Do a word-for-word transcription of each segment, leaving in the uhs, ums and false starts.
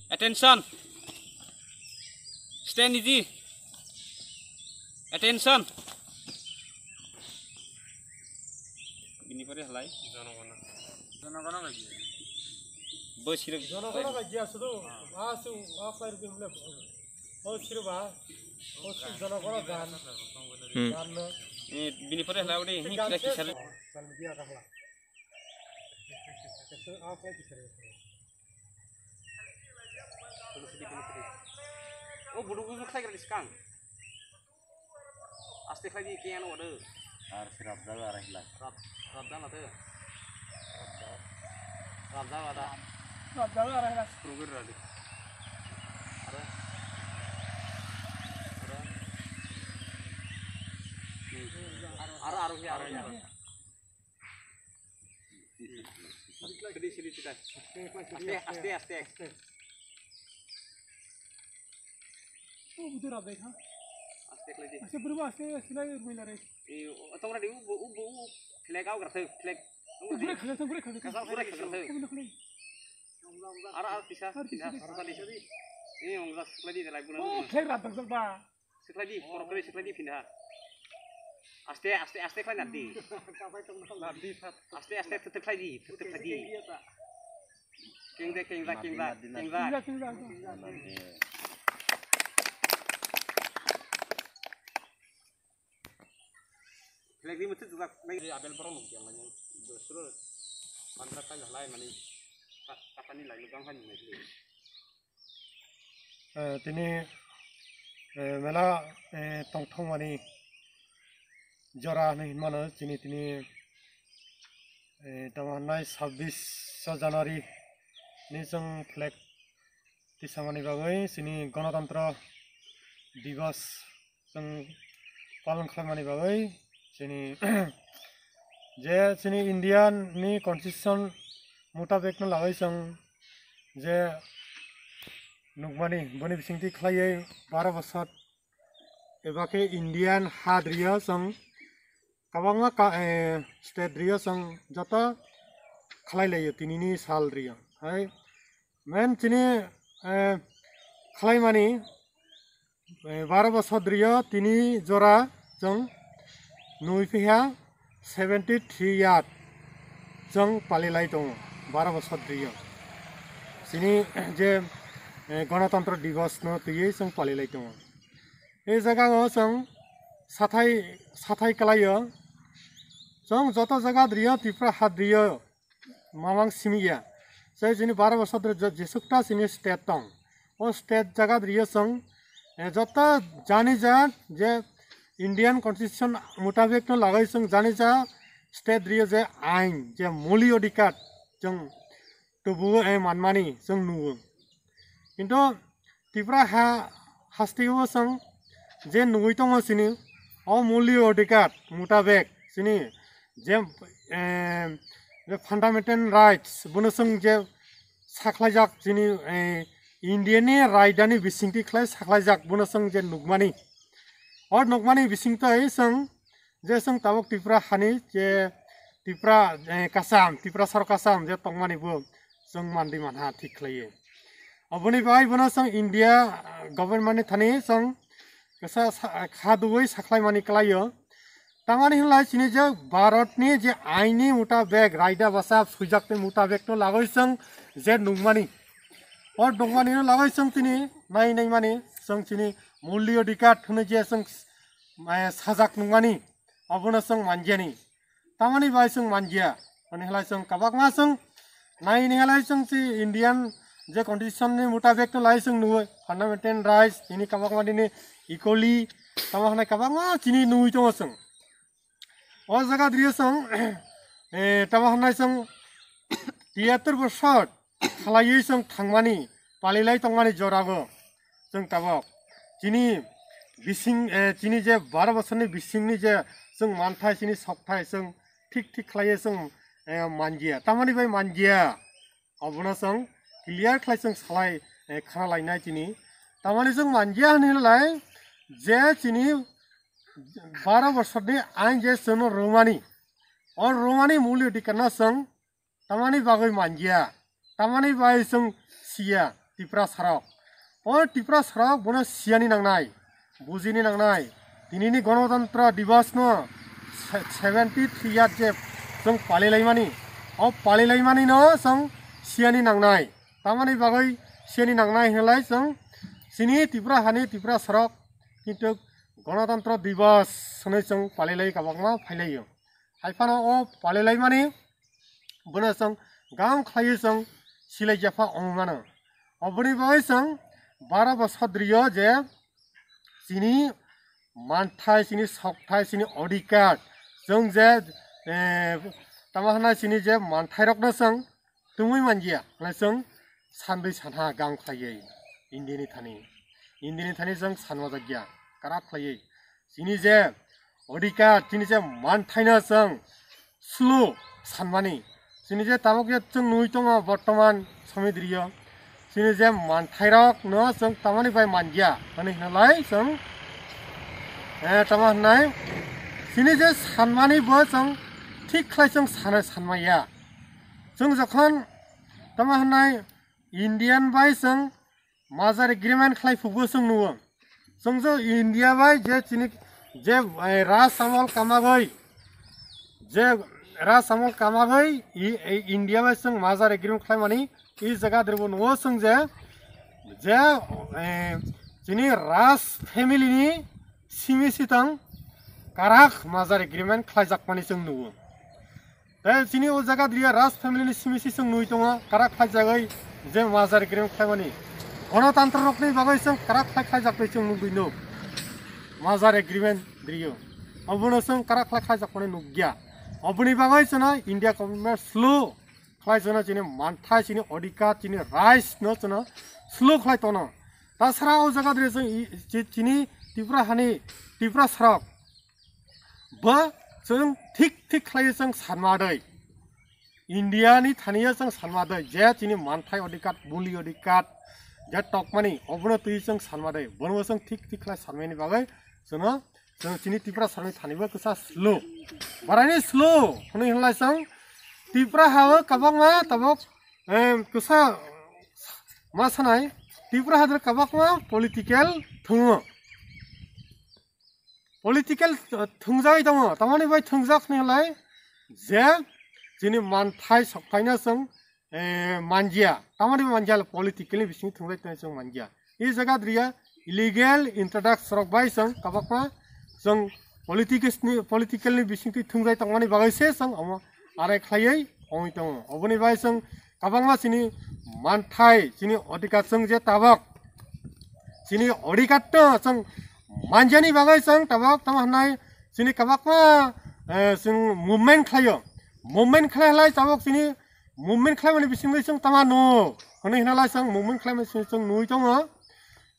Attention. Stand easy. Attention. Bini pore halai. Jonogono. Jonogono lagi. Bo sirok. Jonogono lagi aswk do. Aswk, aswk lagi hwnle. O sirba. O sirba jonogono gan. Hmm. Gan no. Eh, bini pore halai ode hin kisa kisa. Gan dia kahla. Aswk, aswk lagi sirba. O budu budu khlai gra skang. Aste khlai di ke ano wadu. Ar sirap jaga arah hilang. Rap, rap jala te. Rap jala da. Rap jala arah hilang. Purugir radi. Are. Are. Hmm. Aro, aro hi, aro hi, aro. Sidi, sidi, sidi. Aste, aste, aste. O budu rap dai kha. Aste khlai di. Aste buru aste silai rwui na re. E, o tongra di, u, u, u, u, flag au gra thai, flag. Buru khlai, buru khlai. Kasal buru khlai. Buru khlai. Ara, ara, pisa, ar pisa, pisa, pisa. Pisa di. E, ong gra khlai di, lai buru. O, flag rap dang ba. Siklai di, korok kari siklai di phinda. Aste, aste, aste khlai nardi. Nardi, sir. Aste, aste, thik, thik khlai di, thik, thik khlai di. Kengja, kengja, kengja, kengja. Kengja, kengja. Flag di muchuk jujak, flag di abel borok nukjak nai. Bosro, pandra khlai halai mani. Ka-, katani lai lubang khlai nungnai. Eh, tini, eh, mela, eh, tongthokmani jora hinwi hinmano chini tini, eh, tamo hwnai sabbish January ni chwng flag tisamani bagwi chini Ganatantro Divas chwng palon khlaimani bagwi chini je chini Indian ni constitution mutabek no lagwi chwng je nukmani boni bisingtwi khlaiwi baro bosor eba khe Indian ha drio chwng kwbangma ka-, eh, state drio chwng joto khlai laio tinini sal drio hai men chini, eh, khlaimani, eh, baro bosor drio tini jora chwng nui phiya seventy three year chwng palilai tongo baro bosor drio. Chini je, eh, Ganatantro Divas no twiwi chwng palilai tongo. E jaga o chwng sathai, sathai kwlaio. Chwng joto jaga drio Tripura ha drio mamang simi ya. Sai chini baro bosor drio je-, jesukta chini state tong. O state jaga drio chwng, eh, joto jani ja je Indian constitution mutabek no lagwi chwng jani ja state drio je ain je muli odhikar chwng tubuo, eh, manmani chwng nugo. Kintu Tripura ha hasteo chwng je nugwi tongo chini o muli odhikar mutabek chini je, eh, je fundamental rights bono chwng je sakhlaijak chini, eh, India ni raidani bisingtwi khlai sakhlaijak bono chwng je nukmani. O nukmani bisingtwi chwng je chwng tabuk Tripura hani je Tripura, eh, kasam, Tripura sar kasam je tongmani bo chwng mandi manha thik khlaiwi. Oboni bai bono chwng India, ah, government ni thani chwng kasa sa-, kha dugwi sakhlaimani kwlaio. Tamani hwnlai chini je Bharat ni je ain ni mutabek raida basa swijak ni mutabek no lagwi chwng je nukmani. O nukmani no lagwi chwng chini nai nai mani chwng chini muli odhikar hwnwi je chwng, eh, sajak nukmani. Obono chwng manjani. Tamani bai chwng manjia. Ani halai chwng kabakma chwng nai ni halai chwng si Indian je constitution ni mutabek to lai chwng nuwi fundamental rights ini kabakma dini equally tamo hanai kabakma chini nuwi tongo chwng. O jaga drio chwng, eh, tamo hanai chwng tiyatur bosor khalaiwi chwng thangmani, palilai tongmani jorago chwng tabok. Chini bising, eh, chini je baro bosorni bisingni je chwng manthai, chini sokthai chwng thik thik khlaiwi chwng, eh, manjia. Tamoni bai manjia? Obono chwng clear khlai chwng salai, eh, khana lainai chini. Tamoni chwng manjia hwnwi lai je chini baro bosorni ain je chwngno rwmani. O rwmani muli dikana chwng tamani bagwi manjia, tamani bai chwng siya, Tiprasarok. O Tiprasarok bono siyani nangnai, bujini nangnai. Tinini Ganatantro Divas no se-, seventy three year je chwng palilaimani, o palilaimani no chwng siyani nangnai. Tamani bagwi siyani nangnai hinlai chwng chini Tripura hani Tiprasarok kintu Ganatantro Divas hwnwi chwng palilai kabakma phailaio. Haiphano o palilaimani bono chwng gam khlaiwi chwng silai japha wng mano. Oboni bagwi chwng baro bosor drio je chini manthai, chini sokthai, chini odhikar, chwng je, eh, tamo hwnai chini je manthairokno chwng tungwi manjia, hwnwi chwng sanwi sanha gam khlaiwi Indiani thani. Indiani thani chwng sanwajak ya, karak khlaiwi. Chini je odhikar, chini je manthaino chwng slow sanmani. Chini je tabuk je chwng nugwi tongo bortoman somoi drio. Chini je manthairokno chwng tamani bai manja, hwnwi hwnlai chwng, eh, tamo hwnai. Chini je sanmani bo chwng thik khlai chwng sana sanmaya. Chwng jokhon tamo hwnai Indian bai chwng merger agreement khlai phukgo chwng nugo. Chwng je India bai je chini je, eh, Raj Amal Kamagoi, je Raj Amal Kamagoi i, i India bai chwng merger agreement khlaimani i jaga diribo nugo chwng je, je, eh, chini Raj family ni simi sitang karak merger agreement khlaijakmani chwng nugo. Tei chini o jaga diriya Raj family ni simi si chwng nui tongo, karak khlaijagwi je merger agreement khlaimani. Ganatantro rokni bagwi chwng karak khlai khlaijak tei chwng nugwi nuk. Merger agreement diriyo. Obono chwng karak khlai khlaijakmani nukya. Oboni bagwi chwngno India government slow khlai chwngno chini manthai, chini odhikar, chini rights no chwngno slow khlai tono. Tasara o jaga diriya chwng i, chi-, chini Tripura hani, Tripura sarok. Bo chwng thik thik khlaiwi chwng sanma dai. India ni thaniyo chwng sanma dai. Je chini manthai odhikar, muli odhikar, je tokmani, obono twi chwng sanma dai. Bono chwng thik thik khlai sanmani bagwi chwngno, chwng chini Tripura sarni thanibo kwsa slow. Baraini slow hwnwi hwnlai chwng Tripura hao kabangma tabok, em, kwsa ma sanai Tripura hadar kabakma political thungo. Political, uh, thungjagwi tongo, tamani bai thungjak hwnwi hwnlai je chini manthai sokphaino chwng, eh, manjia, tamani bai manjia, political ni bising thungjak tongwi chwng manjia. I jaga diriya illegal introduction rok bai chwng kabakma chwng politics ni, political ni bising twi thungjak tongmani bagwi se chwng omo arai khlaiwi ongwi tongo. Oboni bai chwng kabangma chini manthai, chini odhikar chwng je tabok chini odhikar to chwng manjani bagwi chwng tabok tamo hwnai chini kabakma, eh, chwng movement khlaio. Movement khlai halai tabok chini movement khlaimani bisingwi chwng tama no hwnwi hwnalai chwng movement khlaimani bisingwi chwng nui tongo.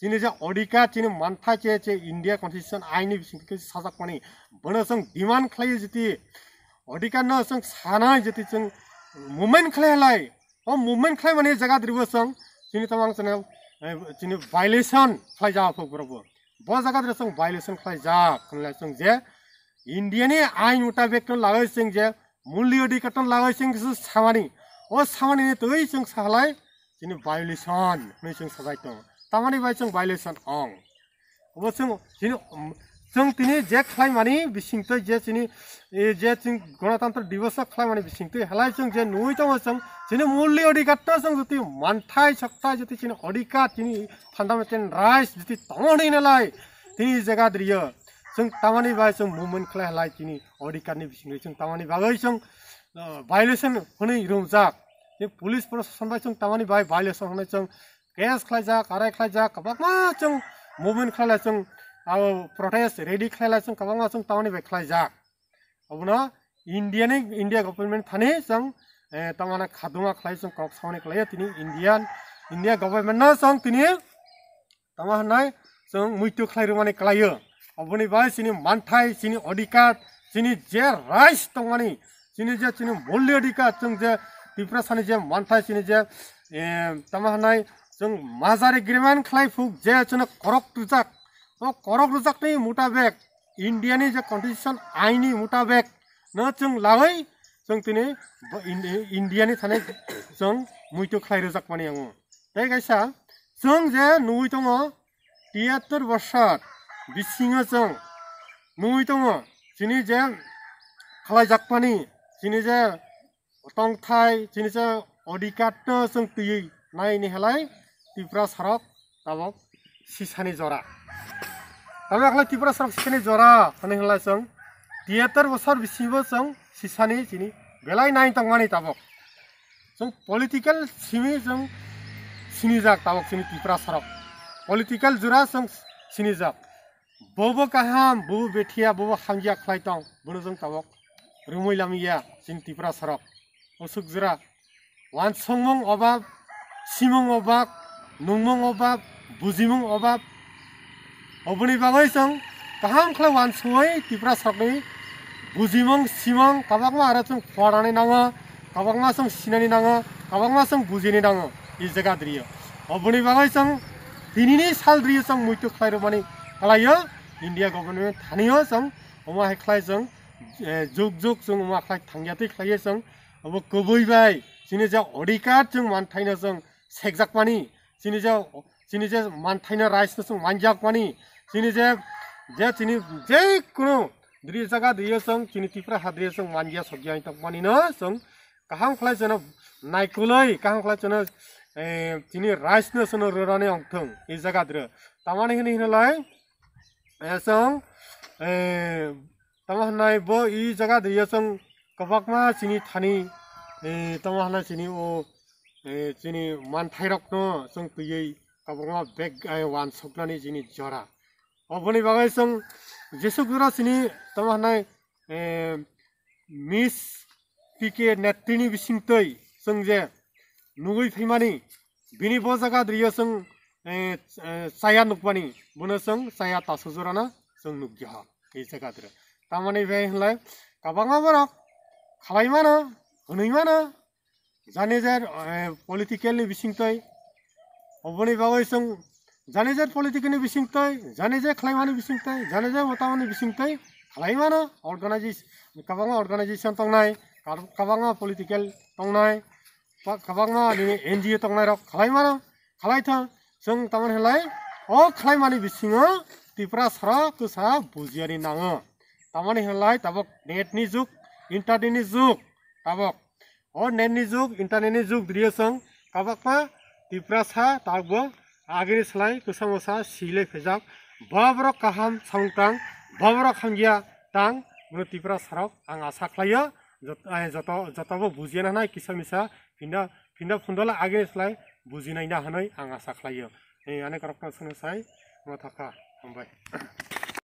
Chini je odhikar, chini manthai che, che India Constitution aini bisingtwi khe sajakmani. Bono chwng demand khlaio jiti odhikar no chwng sanai jiti chwng movement khlai halai. O movement khlaimani jaga diribo chwng chini tamang chwngno, eh, chini violation khlaijak phok borok bo. Bo jaga diribo chwng violation khlaijak hwnlai chwng je India ni ain mutabek no lagoi chwng je muli odhikar no lagoi chwng kisa samani. O samani ni twi chwng sahalai chini violation hwnwi chwng sajai tongo. Tamani bai chwng violation ong. Obo chwng chini, um, chwng tini je khlaimani bisingtwi je chini, eh, je chwng Ganatantro Diboso khlaimani bisingtwi halai chwng je nugwi tongo chwng chini muli odhikar to chwng joti manthai sokthai joti chini odhikar chini fundamental rights joti tongo hwnwi nalai tini jaga diriyo chwng tamani bai chwng movement khlai halai chini odhikar ni bisingtwi chwng tamani bagwi chwng, uh, violation hwnwi rumjak. Tei police proshashan bai chwng tamani bai violation hwnwi chwng case khlaijak, arai khlaijak, kwbangma chwng movement khlailai chwng abo protest rally khlailai chwng kwbangma chwng tamani bai khlaijak. Obono India ni, India government thani chwng, eh, tamana khaduma khlai chwng kok samani khlaio tini Indian, India government no chwng tini tamo hwnai chwng muitu khlai rwmani khlaio. Oboni bai chini manthai, chini odhikar, chini je rights tongmani, chini je chini muli odhikar, chwng je Tiprasani je manthai, chini je, eh, tamo hwnai chwng merger agreement khlai phuk je chwngno korok rwjak, o korok rwjakni mutabek, India ni je constitution aini mutabek no chwng lagoi chwng tini bo Indi-, India ni thani chwng muitu khlai rwjakmani yango. Tei kaisa Chwng je nugwi tongo, tiyatur bosor bisingo chwng nugwi tongo, chini je khlaijakmani, chini je tongthai, chini je odhikar no chwng twiwi naini halai Tripura sorok tabok sisani jora. Tabok halai Tripura sorok sisani jora hwnwi halai chwng tiyatur bosor bisingo chwng sisani chini belai nai tongmani tabok. Chwng political simi chwng sinijak tabok chini Tripura sorok. Political jora chwng sinijak. Bobo kaham, bobo bethiya, bobo hamya khlai tong, bono chwng tabok rumui lamya chini Tripura sorok. Osuk jora. Wansongmung obab, simung obab, nungmung obab, bujimung obab. Oboni bagwi chwng kaham khlai wansugwi Tripura sorokni bujimung, simung, kabakma aro chwng pharani nango, kabakma chwng sinani nango, kabakma chwng bujini nango, e jaga diriyo. Oboni bagwi chwng tinini sal diriyo chwng muitu khlai rwmani kalaio, India government thaniyo chwng omo hai khlai chwng, eh, juk juk chwng omo khlai thangyatwi khlaiyo chwng, obo kwbwi bai chini je odhikar chwng manthaino chwng sekjakmani, chini je, chini je manthaino rights no chwng manjakmani, chini je, je chini je kuno dri jaga dri chwng chini Tripura ha dri chwng manja sokya tongmani no chwng kaham khlai chwngno naikolwi, kaham khlai chwngno, eh, chini rights no chwngno rwrani ongthwng e jaga dri. Tamani hwnwi hwnlai, eh, chwng, eh, tamo hwnai bo e jaga dri chwng kwbakma chini thani, eh, tamo hwnai chini o, eh, chini manthairokno chwng twiwi kwbangma bag, eh, wansuknani chini jora. Oboni bagwi chwng jesuk jora chini tamo hwnai, eh, Miss P K Netrini bisingtwi chwng je nugwi phaimani, bini bo jaga drio chwng, eh, eh, chaya nukmani, bono chwng chaya tasu jorano chwng nukjaha, ei jaga drio. Tamani bai hwnlai, kwbangma borok khlai mano, hwnwi mano, jani jar, eh, political ni bisingtwi, oboni bagwi chwng jani jar political ni bisingtwi, jani jar khlaimani bisingtwi, jani jar motamani bisingtwi khlai mano, organization, kwbangma organization tongnai, kwbangma political tongnai, kwbangma nini N G O tongnairok khlai mano, khlai thang. Chwng tamani hwnlai o khlaimani bisingo Tripura sara kwsa bujiyani nango. Tamani hwnlai tabok net ni jug, internet ni jug, tabok o net ni jug, internet ni jug diriyo chwng kwbakma Tripura sa tabokbo agini slai kwsa mosa silai phejak. Baborok kaham samung tang, baborok hamya tang, bono Tripura sarok ang asa khlaio. Jot-, eh, joto, jotobo bujiya nanai kisa misa, phinda, phinda phundola agini slai bujinai na hwnwi ang asa khlaio. Eh, ani korokno sono sai, ma thaka, hambai.